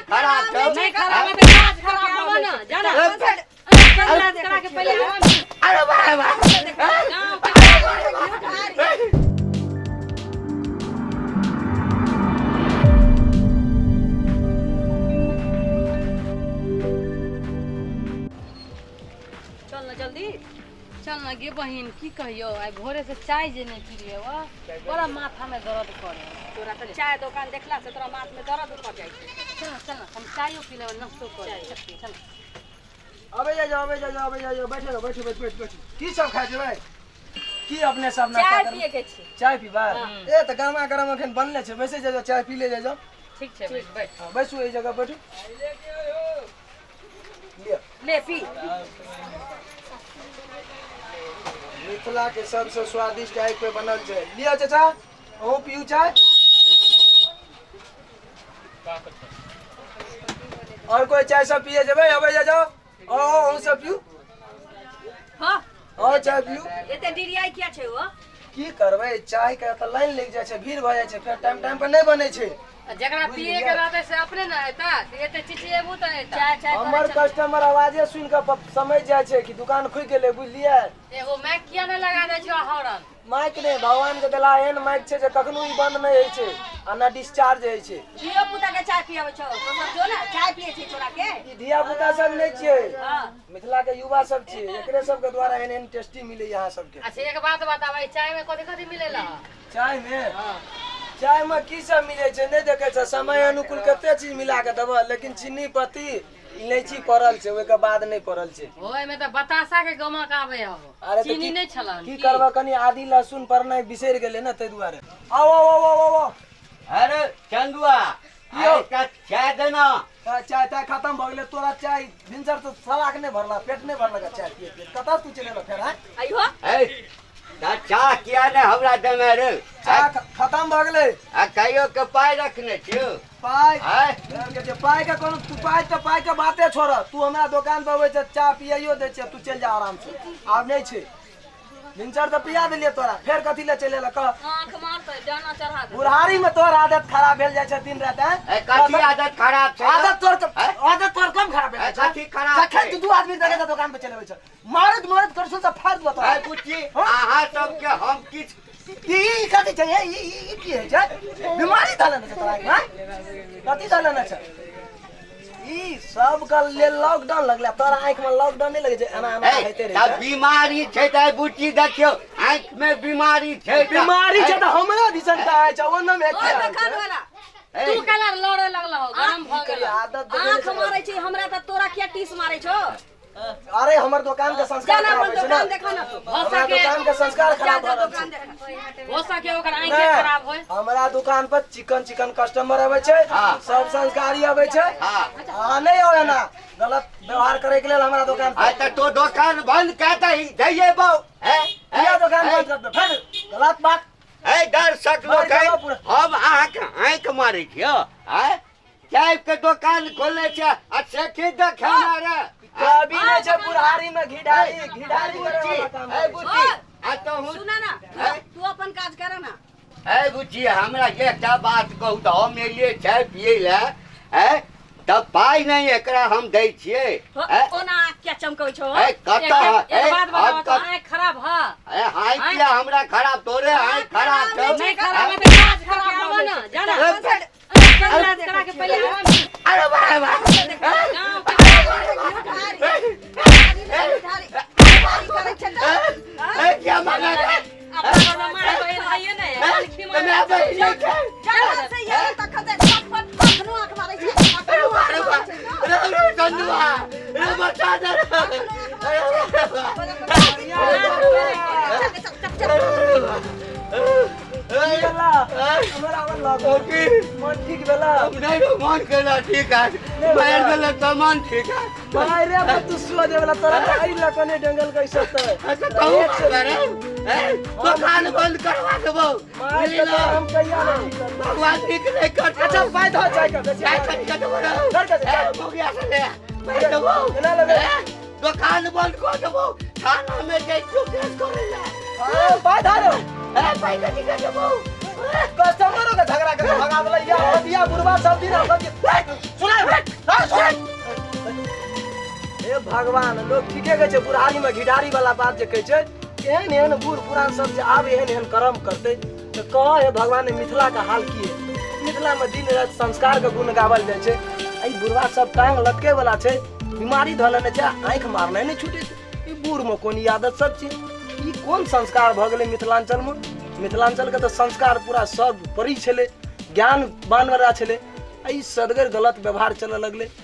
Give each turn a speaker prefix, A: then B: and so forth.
A: खराब छौ।
B: नहीं खराब है तो काज खराब आबो ना जाना करा के पहले आबो ना।
A: अरे वाह वाह।
B: गाँव के
C: चल ना जल्दी।
B: चल ना गे बहिन, की कहियो, आइ भोरे से चाय जे नहीं पीलिए वह बड़ा माथा में दर्द करे।
C: तोरा तऽ चाय दोकान देखला से तोरा माथ में दर्द उतर जाइ छै।
B: चल ना, चल ना, हम चायो पी लेबै, नाश्तो कर चल।
D: अबे जा जाओ, अबे जा जाओ, अबे जा जाओ, बैठो रहो, बैठो बैठो बैठो बैठो। की सब खाइ जेबै? की अपने सब नाश्ता
C: चाय
D: करबै?
C: पिए के छी।
D: चाय पीबै? ए तऽ गरमा गरम अखन बनले छै, बैसे जा जाओ, चाय पी ले जा जाओ।
B: ठीक छै, बैठ बैठ।
D: हाँ, बैसू एहि जगह बैठू। लिअ।
C: ले पी।
D: मिथिला के सबसे स्वादिष्ट आगि पे बनल छै। लिअ चाचा, अहूँ पीऊ चाय। और कोई चाय सब पिए जेबै? अबै जा जाओ, अहूँ सब पीऊ।
C: हाँ।
D: और चाय पीऊ।
C: एते डिरियाई किया छै ओ?
D: की करबै, चाय के तऽ लाइन लागि जाइ छै, भीड़ भऽ जाइ छै, फेर टाइम टाइम पर नहि बनै छै।
B: आ जकरा पिए के रहतै से अपने ने एता, एते चिचिएबू तऽ एता।
C: चाय चाय
D: हमर कस्टमर आवाजे सुनि कऽ समझ जाइ छै कि दुकान खुलि गेलै, बुझलियै?
B: एगो माइक किया नहि लगा दै छौ हॉर्न?
D: माइक नहि, भगवान के देला एहन माइक छै जे कखनो ई बंद नहि होइ छै आ न डिस्चार्ज होइ छै।
C: धियो पुता के चाय पियाबै छौ तो सब जो ना चाय पिए छै छोरा के।
D: ई धिया पुता सब नहि छियै,
C: हाँ।
D: मिथिला के युवा सब छियै, एकरे सब के द्वारा एहन एहन टेस्टी मिलैया अहाँ सबके।
B: अच्छा एक बात बताबै, चाय में कथी कथी मिलेला?
D: चाय में? चाय में की सब मिलै छै नहि देखै छै, समय अनुकूल कते चीज मिला के देबह, लेकिन चीनी पत्ती इलायची पड़ल छै, ओहिके बाद नहि पड़ल छै।
B: ओहिमे तऽ बताशा के गमक आबै हो।
D: अरे तऽ
B: चीनी नहि छलन।
D: की करबह, कनि आदि लहसुन पड़नाइ बिसरि गेलै ने, ताहि दुआरे। आउ आउ आउ आउ आउ।
A: अरे चंदुआ,
D: यौ।
A: एकटा चाय देना।
D: चाय ताय खत्म भऽ गेलै तोरा। चाय भिनसर तऽ सलाख नहि भरला, पेट नहि भरलक चाय पिए पिए। कतऽ तू चलि एलह फेर, आँय?
C: आइयो।
A: ए तऽ चाह किया नहि हमरा देने रे?
D: चाय खत्म भऽ गेलै।
A: आ कहियो के पाइ रखने छियौ?
D: पाइ
A: आँय?
D: के छै, पाइ के कोनो तू पाइ तऽ पाइ के बाते छोड़। तू हमरा दोकान पर अबै छै, चाय पियाइयो दै छियै, तू चलि जा आराम से। आब नहि छै, भिनसर तऽ पिया देलियै तोरा, फेर कथी लए चलि एलह कह?
C: आँख मारतै, डाना चढ़ा दे।
D: बुढ़ारी में तोहर आदत खराब भेल जाइ छै दिन राति, आँय?
A: ए कथी आदत खराब छै?
D: आदत तोहर
A: आँय?
D: आदत तोहर कम खराब भेल
A: ए,
D: छै?
A: कथी खराब
D: जखन
A: छै?
D: तू दू आदमी देखै छै दोकान पे चलि अबै छै, मारैत मारैत करछुल से फाड़ि देबौ तोरा।
A: ए बुच्ची, अहाँ सबके हम किछु
D: ई कथी छै? ई ई की होइ छै? बीमारी धऽ लेने छै तोरा आँखिमे, आँय? कथी धऽ लेने छै? ई सबके लेल लॉकडाउन लगलै, तोरा आँखिमे लॉकडाउन नहि लगै छै? एना एना होइते रहै
A: तऽ
D: छै।
A: बीमारी छै तऽ बुच्ची देखियौ, आँखि मे बीमारी छै तऽ-
D: बीमारी छै तऽ हमरा दिसन का छै, ओना मे
C: ओइ दोकान वाला।
B: तू केना लड़े लगल हो, गरम भऽ गेल?
D: आदत देखै
C: आँख
D: नहि
C: मारै छै हमरा तऽ तोरा किया टीस मारै छौ?
D: छै। अरे हमर दोकान के संस्कार
C: जाना
D: खराब
C: अपन
D: होइ छै
C: दोकान
D: ने।
C: देखा ना तू।
B: हो
D: हमरा
B: सके
D: दोकान के संस्कार
C: जा
D: खराब
C: जा
D: भऽ रहल
C: दोकान
D: छै।
C: देखा।
B: हो सके ओकर आँखे
D: नहि,
B: खराब होय।
D: हमरा दुकान पर चिकन चिकन कस्टमर अबै छै,
A: हाँ।
D: सब संस्कारी अबै छै।
A: हाँ।
D: अहाँ नहि आउ एना गलत व्यवहार करे के लेल हमरा दुकान पर।
A: आ तऽ तो दोकान बंद कए दही दैये बौ। ए
D: किया दुकान बंद कर दे? फेर गलत बात।
A: ए दर्शक
D: मारि
A: लोकनि,
D: देबौ पूरा।
A: हम अहाँके आँखि मारै छियौ। आँय, चाय के दोकान खोलने छै आ से की देखेना रे?
D: कभी नहि छै बुढ़ारी में घी ढारी घी ढारी करे
A: बुच्ची,
D: वाला काम
A: ए
D: करै छै।
A: बुच्ची, आ तहु
C: सुना ना,
A: आँय?
C: तू अपन काज कर ना।
A: ए बुच्ची, हमरा एकटा बात कहू तऽ, हम एलियै चाय पियै लए, ए तऽ पाइ नहि एकरा हम दै छियै। ए
C: ओना आँख किया चमकै छौ?
A: ए कतऽ
B: एक
A: ए
B: एक बात
A: हम
B: बताओ तो,
A: कत
B: आँख खराब ह?
A: ए हाय किया हमरा खराब, तोरे आँखि खराब छौ।
B: नहीं खराब है तो काज खराब आबो ना, जाना करा के पहले आबो ना।
A: अरे वाह वाह।
B: गाँव के
C: करै छै तऽ
A: ए क्या मांगा रे?
B: अपना माय बहिन हइए नै,
A: ए, तऽ माय बहिन नहि छै।
C: जखन से ये तखन से फट फट अखनो आँख मारै छै,
A: अरे
C: अखनो
A: वाह
C: आँख
A: रे वाह।
C: मारै छै।
A: रे रे चंदुआ रे, बचा दे रे। अरे वाह।
C: चल चल चल।
D: की भेला? हमरा आबऽ लागल।
A: की?
D: मन ठीक भेला?
A: नहीं रे, मन केला ठीक है, मारि देलक तऽ मन ठीक है।
D: मारे पर तू सो देवला तोरा तऽ एहि लऽ कऽ नहि डंगल कैसे तऽ।
A: अच्छा कहू करे, ए दुकान बंद करवा देबौ।
D: मारि
A: बुझली
D: तऽ
A: ना?
D: हम कहिया नहि ठीक करबै।
A: भगवान ठीक नहि करतौ।
D: अच्छा पाइ धऽ चाय के बेसी।
A: चाय कथी के देबौ रे?
D: धर के दे,
A: ए,
D: चाय।
A: मौगिया से ले पाइ देबौ।
D: केना लेबै?
A: ए, दुकान बंद कऽ देबौ, थाना मे जाइ छियौ केस करै लए।
D: हाँ, पाइ धऽ रे।
A: ए पाइ कथी के देबौ?
D: कस्टमरो के झगड़ा के भगा देलै या बतिया बुढ़वा सब दिन सब दिन। सुनाइ। भगवान, लोग ठीके कहै छै, बुढ़ारी में घिढारी वाला बात जे कहै छै। एहन एहन बूढ़ पुरान सब जे आब एहन एहन कर्म करतै तऽ कह हे भगवान, मिथिला के हाल की है? मिथिला में दिन राति संस्कार के गुण गावल जाइ छै, आ ई बुढ़वा सब टांग लटके वाला छै, बीमारी धऽ लेने छै, आँखि मारनाइ नहि छूटै छै। ई बूढ़ में कोन ई आदत सब छै? ई कोन संस्कार भऽ गेलै मिथिलांचल में? मिथिलांचल के तऽ संस्कार पूरा सब परी छलै, ज्ञान बान वाला छलै, आ ई सदगर गलत व्यवहार चलऽ लगलै।